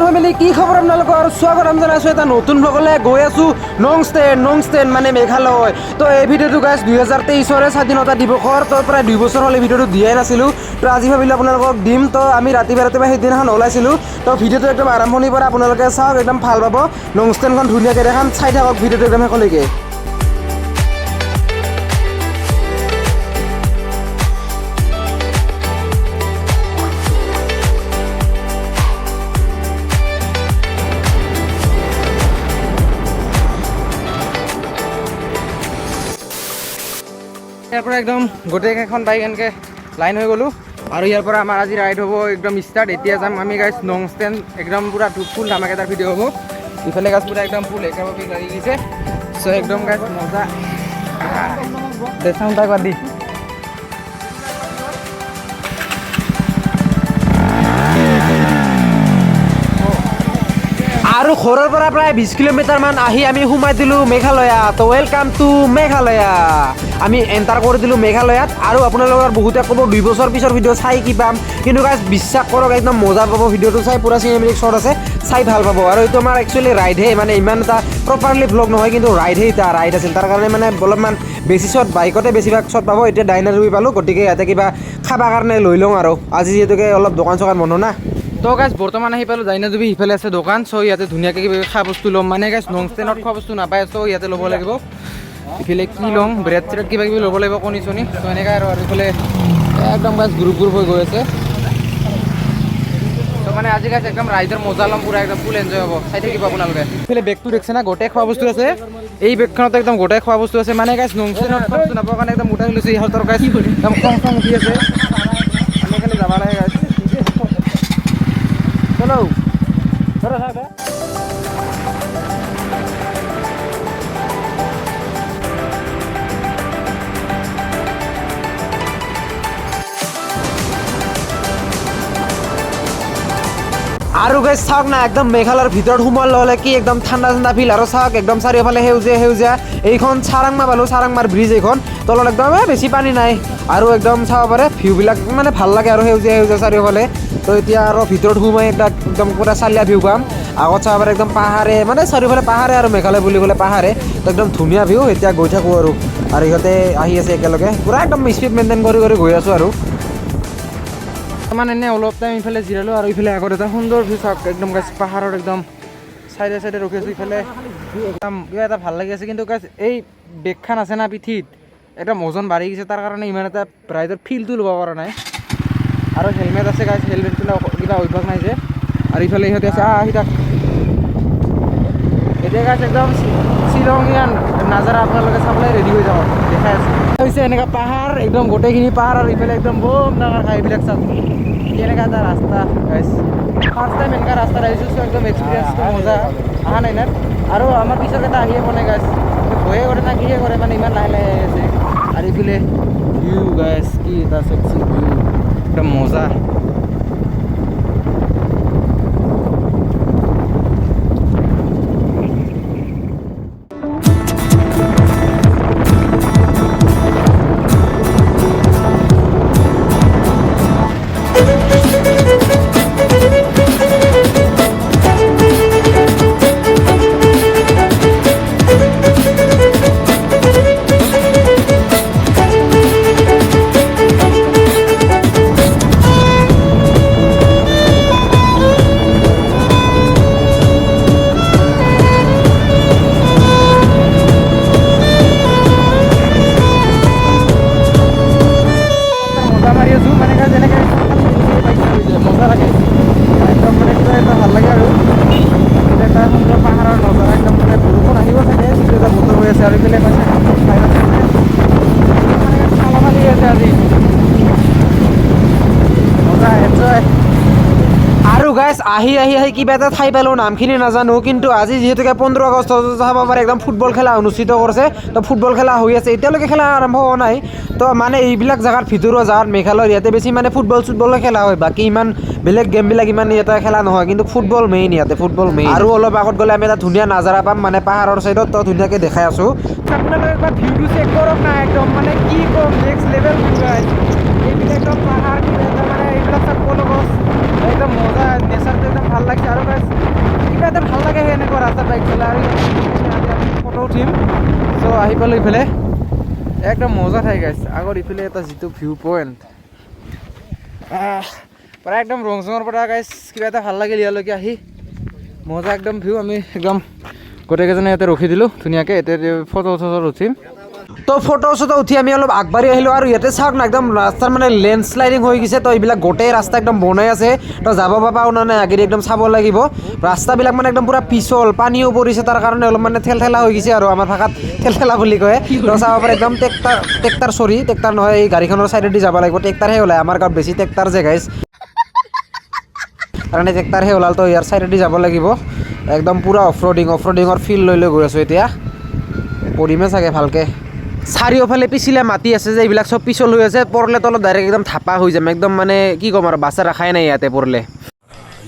Family, কি খবৰ আপোনালোকৰ? স্বাগতম জনাইছোঁ এটা নতুন ভ্লগলৈ। গৈ আছোঁ নংষ্টেন, নংষ্টেন মানে মেঘালয়। তো এই ভিডিঅ'টো গাইছ 2023ৰে স্বাধীনতা দিৱসৰ। তো প্ৰায় 2 বছৰ হ'ল এই ভিডিঅ'টো দিয়াই নাছিলোঁ। তো আজি ভাবিলোঁ আপোনালোকক দিম। তো আমি ৰাতিপুৱা ৰাতিপুৱা সেইদিনাখন ওলাইছিলোঁ। তো ভিডিঅ'টো একদম আৰম্ভণিৰ পৰা আপোনালোকে চাওক, একদম ভাল পাব। নংষ্টেনখন ধুনীয়াকৈ দেখাম, চাই থাকক ভিডিঅ'টো একদম শেষলৈকে। ইয়াৰ পৰা একদম গোটেইকেইখন বাইক এনেকৈ লাইন হৈ গ'লোঁ আৰু ইয়াৰ পৰা আমাৰ আজি ৰাইড হ'ব একদম ষ্টাৰ্ট। এতিয়া যাম আমি গাইছ নংষ্টেন, একদম পূৰা ফুল ধামাকেদাৰ ভিডিঅ' হ'ব। ইফালে গাছ পূৰা একদম ফুল একেবাৰে লাগি গৈছে। চ' একদম গাইছ মজা দে, চাউণ্ড একবাৰ দি। আৰু ঘৰৰ পৰা প্ৰায় 20 কিলোমিটাৰমান আহি আমি সোমাই দিলোঁ মেঘালয়া। তো welcome to Meghalaya. আমি এণ্টাৰ কৰি দিলোঁ মেঘালয়াত। আৰু আপোনালোকৰ বহুতে ক'ব 2 বছৰ পিছৰ ভিডিঅ' চাই কি পাম, কিন্তু গাইজ বিশ্বাস কৰক, একদম মজা পাব ভিডিঅ'টো চাই। পূৰা চিনেমেটিক শ্বট আছে, চাই ভাল পাব। আৰু এইটো আমাৰ একচুৱেলি ৰাইডহে, মানে ইমান এটা প্ৰপাৰলি ভ্লগ নহয়, কিন্তু ৰাইডহে। এতিয়া ৰাইড আছিল, তাৰ কাৰণে মানে অলপমান বেছি শ্বট, বাইকতে বেছিভাগ শ্বট পাব। এতিয়া ডাইনাৰ পালোঁ, গতিকে ইয়াতে কিবা খাব কাৰণে লৈ লওঁ আৰু আজি যিহেতুকে অলপ দোকান চোকান বন্ধ না। তো গাইছ বৰ্তমান আহি পালোঁ ডাইনাডুবি। সিফালে আছে দোকান। চ' ইয়াতে ধুনীয়াকৈ কিবা খোৱা বস্তু ল'ম। মানে গাইছ নংষ্টেনত খোৱা বস্তু নাপায়, চ' ইয়াতে ল'ব লাগিব। ইফালে কি ল'ম? ব্ৰেড চেড কিবা কিবি ল'ব লাগিব, কণী চণী। চ' এনেকৈ আৰু ইফালে একদম গাইছ গ্ৰুপ গ্ৰুপ হৈ গৈ আছে। ত' মানে আজি গাইছ একদম ৰাইডৰ মজা ল'ম, পূৰা একদম ফুল এনজয় হ'ব, চাই থাকিব আপোনালোকে। ইফালে বেগটো দেখছে না, গোটেই খোৱা বস্তু আছে এই বেগখনত, একদম গোটেই খোৱা বস্তু আছে। মানে গাইছ নংষ্টেনত খোৱা বস্তু নাপাবৰ কাৰণে একদম উঠাই লৈছোঁ। ইহঁতৰ গাইছ একদম খং খং উঠি আছে। আমি খালি যাব লাগে গাইছ। চলো। আৰু গাইছ চাওক না, একদম মেঘালয়ৰ ভিতৰত সোমোৱাৰ লগে লগে কি একদম ঠাণ্ডা ঠাণ্ডা ফিল। আৰু চাওক, একদম চাৰিওফালে সেউজীয়া সেউজীয়া। এইখন চাৰাংমা পালোঁ, চাৰাংমাৰ ব্ৰিজ এইখন। তলত একদম বেছি পানী নাই আৰু একদম চাব পাৰে ভিউবিলাক, মানে ভাল লাগে আৰু সেউজীয়া সেউজীয়া চাৰিওফালে। তো এতিয়া আৰু ভিতৰত সোমাই এটা একদম পূৰা চালিয়া ভিউ পাম। আগত চাব পাৰে একদম পাহাৰে, মানে চাৰিওফালে পাহাৰে আৰু মেঘালয় বুলি ক'লে পাহাৰে। তো একদম ধুনীয়া ভিউ। এতিয়া গৈ থাকোঁ আৰু আৰু ইহঁতে আহি আছে একেলগে, পূৰা একদম স্পীড মেইনটেইন কৰি কৰি গৈ আছোঁ আৰু। বৰ্তমান এনেই অলপ টাইম ইফালে জিৰালোঁ আৰু ইফালে আগত এটা সুন্দৰ ভিউ চাওক, একদম গাছ পাহাৰৰ একদম চাইডে চাইডে ৰখি আছোঁ। ইফালে একদম কিবা এটা ভাল লাগি আছে, কিন্তু গাছ এই বেগখান আছে না পিঠিত, একদম ওজন বাঢ়ি গৈছে, তাৰ কাৰণে ইমান এটা ৰাইডৰ ফিলটো ল'ব পৰা নাই। আৰু হেলমেট আছে গাছ, হেলমেট কিবা অভ্যাস নাই যে। আৰু ইফালে ইহঁতে আছে, আহি থাক। এতিয়া গাছ একদম শ্বিলঙীয়া নাজাৰা আপোনালোকে চাবলৈ ৰেডি হৈ যাব, দেখাই আছোঁ। হৈছে এনেকুৱা পাহাৰ, একদম গোটেইখিনি পাহাৰ আৰু ইফালে একদম বম ডাঙৰ খাই এইবিলাক চাওক। কেনেকুৱা এটা ৰাস্তা গাইছ! ফাৰ্ষ্ট টাইম এনেকুৱা ৰাস্তাত আহিছোঁ, চ' একদম এক্সপিৰিয়েঞ্চটো মজা অহা নাই না। আৰু আমাৰ পিছৰ কেইটা আহিয়ে পোৱা নাই গাইছ, ভয়ে কৰে না কিহে কৰে, মানে ইমান লাহে লাহে আহি আছে। আৰু ইফালে ভিউ গাইছ, কি এটা চেক্সি ভিউ, একদম মজা। মজা মাৰি আছোঁ। মানে যেনেকৈ মজা লাগে একদম, মানে কিবা এটা ভাল লাগে। আৰু এটা সুন্দৰ পাহাৰৰ নজাৰা একদম, মানে বৰষুণ আহিব চাগে, যিটো এটা বতৰ হৈ আছে। আৰু ইফালে পাইছে মানে ফালাফালি আছে আজি, মজা এনজয়। আৰু গাইছ আহি আহি আহি কিবা এটা ঠাই পালোঁ, নামখিনি নাজানো, কিন্তু আজি যিহেতুকে 15 আগষ্ট, চাব পাৰে একদম ফুটবল খেলা অনুষ্ঠিত কৰিছে। তো ফুটবল খেলা হৈ আছে, এতিয়ালৈকে খেলা আৰম্ভ হোৱা নাই। তো মানে এইবিলাক জেগাত, ভিতৰুৱা জেগাত মেঘালয়ৰ ইয়াতে বেছি মানে ফুটবল চুটবলে খেলা হয়, বাকী ইমান বেলেগ গেমবিলাক ইমান ইয়াতে খেলা নহয়, কিন্তু ফুটবল মেইন ইয়াতে, ফুটবল মেইন। আৰু অলপ আগত গ'লে আমি এটা ধুনীয়া নাজাৰা পাম, মানে পাহাৰৰ চাইডত। তো ধুনীয়াকৈ দেখাই আছোঁ। আপোনালোকে একবাৰ ভিউটো চেক কৰক না, একদম মানে কি ক'ম, নেক্সট লেভেল ভিউ গাইছ। এইবিলাক একদম পাহাৰ, কিবা এটা মানে এইবিলাক চব কল গছ, একদম মজা, নেচাৰটো একদম ভাল লাগিছে। আৰু গাইছ ইফালে আৰু আমি ফটো উঠিম। চ' আহি পালোঁ ইফালে, একদম মজা ঠাই গাইছ। আগত ইফালে এটা যিটো ভিউ পইণ্ট, প্ৰায় একদম ৰংচঙৰ পৰা গাইছ কিবা এটা ভাল লাগিল ইয়ালৈকে আহি, মজা একদম ভিউ। আমি একদম গোটেইকেইজনে ইয়াতে ৰখি দিলোঁ ধুনীয়াকৈ, এতিয়া ফটো চটো উঠিম। তো ফটো চটো উঠি আমি অলপ আগবাঢ়ি আহিলোঁ আৰু ইয়াতে চাওক না, একদম ৰাস্তাৰ মানে লেণ্ডশ্লাইডিং হৈ গৈছে। তো এইবিলাক গোটেই ৰাস্তা একদম বনাই আছে, তো যাব পাওঁ না নাই আগেদি একদম চাব লাগিব। ৰাস্তাবিলাক মানে একদম পূৰা পিছল, পানীও পৰিছে, তাৰ কাৰণে অলপ মানে ঠেলঠেলা হৈ গৈছে আৰু আমাৰ ভাষাত ঠেলঠেলা বুলি কয়। তো চাব পাৰে একদম ট্ৰেক্টাৰ ট্ৰেক্টাৰ চৰি ট্ৰেক্টাৰ নহয়, এই গাড়ীখনৰ ছাইডেদি যাব লাগিব। ট্ৰেক্টাৰহে ওলায় আমাৰ গাঁৱত বেছি ট্ৰেক্টাৰ যে গাইছ, কাৰণে ট্ৰেক্টাৰহে ওলাল। তো ইয়াৰ ছাইডেদি যাব লাগিব, একদম পূৰা অফ ৰ'ডিঙৰ ফিল লৈ লৈ গৈ আছোঁ। এতিয়া পৰিমে চাগে ভালকৈ। চাৰিওফালে পিছলা মাটি আছে যে, এইবিলাক চব পিছল হৈ আছে, পৰলে তলত ডাইৰেক্ট একদম থাপা হৈ যাম একদম, মানে কি ক'ম আৰু, বাচা ৰখাই নাই ইয়াতে পৰলে।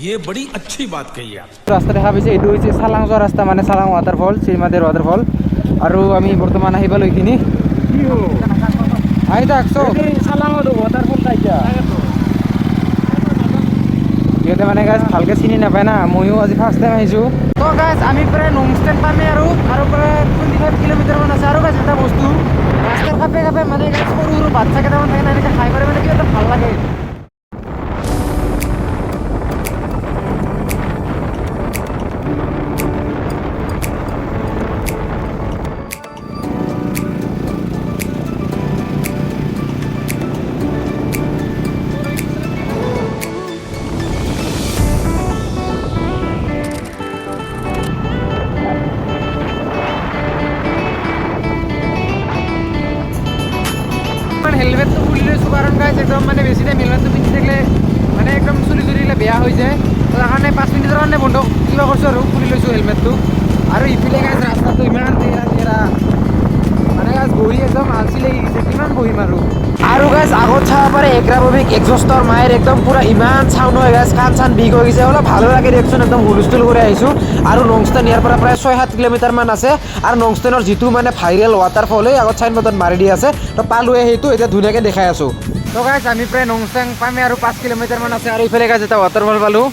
ये बड़ी अच्छी बात कही आप। ৰাস্তা দেখা পাইছে, এইটো হৈছে চালাং যোৱা ৰাস্তা, মানে চালাং ৱাটাৰফল, শ্ৰীমাদেৰ ৱাটাৰফল। আৰু আমি বৰ্তমান আহি পালোঁ এইখিনি। আহি থাক চব সিহঁতে মানে গাইছ ভালকৈ চিনি নাপায় না, ময়ো আজি ফাৰ্ষ্ট টাইম আহিছোঁ। তো গাইছ আমি প্ৰায় নংষ্টেন পামেই আৰু, আৰু প্ৰায় 25 কিলোমিটাৰমান আছে। আৰু গাইছ এটা বস্তু, ৰাস্তাৰ কাষে কাষে মানে গাইছ সৰু সৰু বাচ্ছা কেইটামান থাকে না, এনেকৈ খাই পেলাই মানে কিবা এটা ভাল লাগে। হেলমেটটো খুলি লৈছোঁ, কাৰণ গাইছ একদম মানে বেছি টাইম হেলমেটটো পিন্ধি থাকিলে মানে একদম চুলি চুলি বেয়া হৈ যায়। তো তাৰ কাৰণে 5 মিনিটৰ কাৰণে বন্ধ কিবা কৰিছোঁ আৰু খুলি লৈছোঁ হেলমেটটো। আৰু ইফালে গাইছ ৰাস্তাটো ইমান তেৰা তেৰা, মানে গাইছ বহি একদম আলচি লাগি গৈছে, কিমান বহিম আৰু। আৰু গাইছ আগত চাব পাৰে এক্ৰাপভিক এক্সজষ্টৰ মায়েৰ একদম পূৰা ইমান চাউণ্ড হয় গাইছ, কাণ চান বিষ হৈ গৈছে। অলপ ভালো লাগে দিয়কচোন, একদম হুলস্থুল কৰি আহিছোঁ। আৰু নংষ্টেন ইয়াৰ পৰা প্ৰায় 6-7 কিলোমিটাৰমান আছে। আৰু নংষ্টেনৰ যিটো মানে ভাইৰেল ৱাটাৰফল, এই আগত চাইনবোৰ্ডত মাৰি দি আছে, তো পালোৱে সেইটো, এতিয়া ধুনীয়াকৈ দেখাই আছোঁ। তো গাইছ আমি প্ৰায় নংচাং পামেই আৰু 5 কিলোমিটাৰমান আছে। আৰু ইফালে গাইছ এটা ৱাটাৰফল পালোঁ,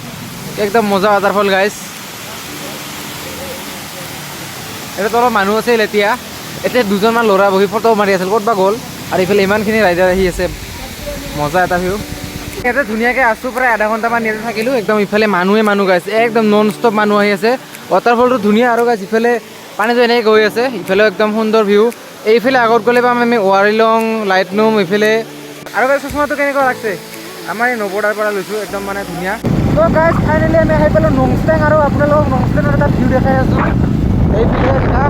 একদম মজা ৱাটাৰফল গাইছ। এটা তলত মানুহ আছিল, এতিয়া এতিয়া দুজনমান ল'ৰা বহি ফটো মাৰি আছিল, ক'ত বা গ'ল। আৰু ইফালে ইমানখিনি ৰাইডাৰ আহি আছে, মজা এটা ভিউ। ইয়াতে ধুনীয়াকৈ আছোঁ, প্ৰায় আধা ঘণ্টামান ইয়াতে থাকিলোঁ। একদম ইফালে মানুহে মানুহ গাইছে, একদম নন ষ্টপ মানুহ আহি আছে। ৱাটাৰফলটো ধুনীয়া আৰু গাইছ ইফালে পানীটো এনেকৈ গৈ আছে, ইফালেও একদম সুন্দৰ ভিউ। এইফালে আগত গ'লে পাম আমি ৱাৰিলং, লাইটলুম ইফালে। আৰু গাইছ চশমাটো কেনেকুৱা লাগছে? আমাৰ এই নবৰ্ডাৰ পৰা লৈছোঁ, একদম মানে ধুনীয়া। তো গাইছ ফাইনেলি আমি আহি পালোঁ নংষ্টেং আৰু আপোনালোকক নংষ্টেঙৰ এটা ভিউ দেখাই আছোঁ। এইফালে এটা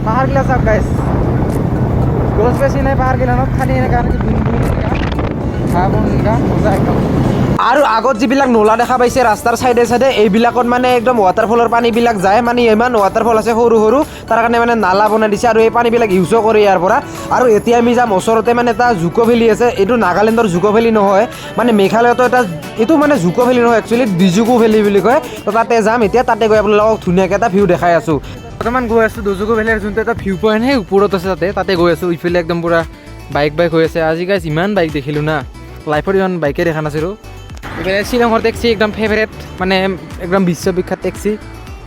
পাহাৰগিলা চাওক গাইছ, গছ বেছি নাই পাহাৰগিলানত, খালি এনেকা এনেকৈ ধুন ধুন এনেকা ঘাঁহ বন এনেকা মজা একদম। আৰু আগত যিবিলাক নলা দেখা পাইছে ৰাস্তাৰ চাইডে চাইডে, এইবিলাকত মানে একদম ৱাটাৰফলৰ পানীবিলাক যায়। মানে ইমান ৱাটাৰফল আছে সৰু সৰু, তাৰ কাৰণে মানে নালা বনাই দিছে আৰু এই পানীবিলাক ইউজো কৰে ইয়াৰ পৰা। আৰু এতিয়া আমি যাম ওচৰতে মানে এটা জুকো ভেলী আছে, এইটো নাগালেণ্ডৰ জুকো ভেলী নহয়, মানে মেঘালয়তো এটা, এইটো মানে জুকো ভেলী নহয় একচুৱেলি, ডিজুকো ভেলী বুলি কয়। তো তাতে যাম এতিয়া, তাতে গৈ আপোনালোকক ধুনীয়াকৈ এটা ভিউ দেখাই আছোঁ। বৰ্তমান গৈ আছোঁ দজুকো ভেলীৰ যোনটো এটা ভিউ পইণ্ট, সেই ওপৰত আছে, তাতে গৈ আছোঁ। ইফালে একদম পূৰা বাইক বাইক হৈ আছে। আজি গাইছ ইমান বাইক দেখিলোঁ না, লাইফত ইমান বাইকে দেখা নাছিলোঁ। ইফালে শ্বিলঙৰ টেক্সি একদম ফেভৰেট, মানে একদম বিশ্ববিখ্যাত টেক্সি।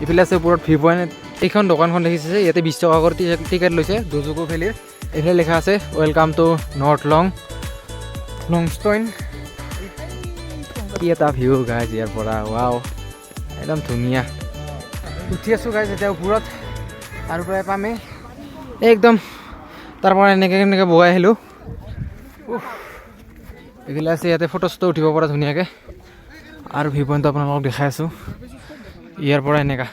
ইফালে আছে ওপৰত ভিউ পইণ্ট। এইখন দোকানখন দেখিছে যে, ইয়াতে 20 টকা কৰি টিকেট লৈছে দজুকো ভেলীৰ। এইফালে লিখা আছে welcome to north Nongstoin. কি এটা ভিউ গাইজ ইয়াৰ পৰা, ৱাও, একদম ধুনীয়া। উঠি আছোঁ গাইজ এতিয়া ওপৰত আৰু প্ৰায় পামেই একদম। তাৰ পৰা এনেকৈ এনেকৈ বগাই আহিলোঁ। উফ, এইফালে আছে ইয়াতে ফটো চটো উঠিব পৰা ধুনীয়াকৈ। আৰু ভিউ পইণ্টটো আপোনালোকক দেখাই আছোঁ ইয়াৰ পৰা এনেকা।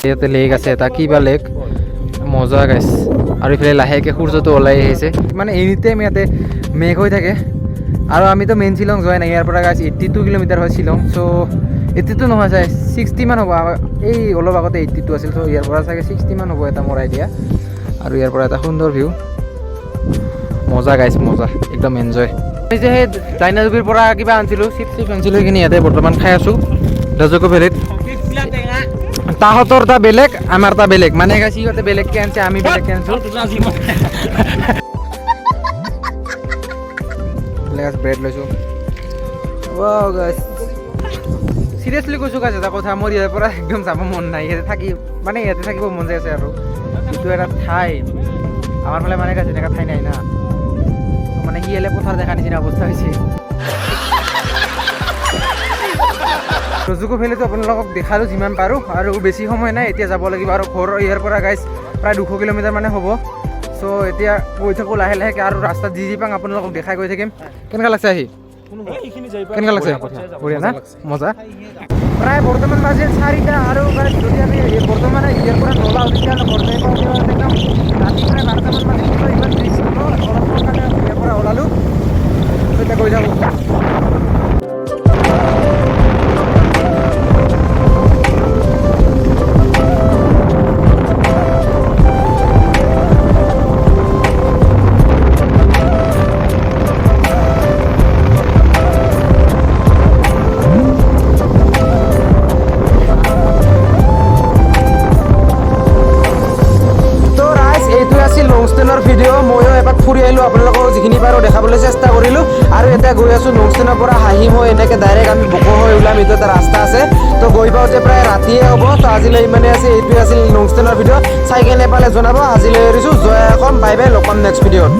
ইয়াতে লেক আছে এটা, কিবা লেক, মজা গাইছ। আৰু ইফালে লাহেকৈ সূৰ্যটো ওলাই আহিছে। মানে এনি টাইম ইয়াতে মেঘ হৈ থাকে। আৰু আমিতো মেইন শ্বিলং যোৱাই নাই। ইয়াৰ পৰা গাইছ 82 কিলোমিটাৰ হয় শ্বিলং। চ' 82 নহয় চাই, 60মান হ'ব। এই অলপ আগতে 82 আছিল। চ' ইয়াৰ পৰা চাগে 60মান হ'ব, এটা মোৰ আইডিয়া। আৰু ইয়াৰ পৰা এটা সুন্দৰ ভিউ, মজা গাইছ, মজা, একদম এনজয়। আমি যে সেই ডাইনাজুবিৰ পৰা কিবা আনিছিলোঁ, চিপছ চিপছ আনিছিলোঁ, সেইখিনি ইয়াতে বৰ্তমান খাই আছোঁ ৰাজকো ভেলীত। তাহঁতৰ এটা বেলেগ, আমাৰ এটা বেলেগ। মানে গাইছ, সিহঁতে বেলেগকৈ আনিছে, আমি বেলেগকৈ আনিছোঁ। ব্ৰেড লৈছোঁ। গাইছ, চিৰিয়াছলি কৈছোঁ গাইছ এটা কথা, মোৰ ইয়াৰ পৰা একদম যাব মন নাই। ইয়াতে থাকি, মানে ইয়াতে থাকিব মন যাই আছে। আৰু এইটো এটা ঠাই আমাৰ ফালে মানে গাইছ এনেকুৱা ঠাই নাই না। মানে শিয়ালে পথাৰ দেখা নিচিনা অৱস্থা হৈছে। ৰজুকো ভেলীটো আপোনালোকক দেখালোঁ যিমান পাৰোঁ। আৰু বেছি সময় নাই, এতিয়া যাব লাগিব আৰু ঘৰ। ইয়াৰ পৰা গাইছ প্ৰায় 200 কিলোমিটাৰ মানে হ'ব। চ' এতিয়া গৈ থাকোঁ লাহে লাহেকৈ আৰু ৰাস্তাত যি যি পাওঁ আপোনালোকক দেখাই গৈ থাকিম। কেনেকুৱা লাগছে আহি? কেনেকুৱা লাগছে? বঢ়িয়া না? মজা। প্ৰায় বৰ্তমান বাজিল 4টা। আৰু guys, যদি আমি এই বৰ্তমান ইয়াৰ পৰা নোলাওঁ, তেতিয়াহ'লে ঘৰ যাই পাওঁতে একদম ৰাতি প্ৰায় 12টামান বাজিব। ইমান ৰিস্ক ন, অলপ সোনকালে ইয়াৰ পৰা ওলালোঁ। এতিয়া গৈ থাকোঁ। তো ৰাইজ, এইটো আছিল নংষ্টেনৰ ভিডিঅ'। ময়ো এপাক ফুৰি আহিলোঁ, আপোনালোকক যিখিনি পাৰোঁ দেখাবলৈ চেষ্টা কৰিলোঁ। আৰু এতিয়া গৈ আছোঁ নংষ্টেনৰ পৰা হাহিম হৈ এনেকৈ ডাইৰেক্ট আমি বকো হৈ ওলাম। এইটো এটা ৰাস্তা আছে। তো গৈ পাওঁতে প্ৰায় ৰাতিয়ে হ'ব। তো আজিলৈ ইমানেই আছে। এইটোৱে আছিল নংষ্টেনৰ ভিডিঅ'। চাই কেনে পালে জনাব। আজিলৈ এৰিছোঁ। জয় অসম, বাই বাই, লগ পাম নেক্সট ভিডিঅ'ত।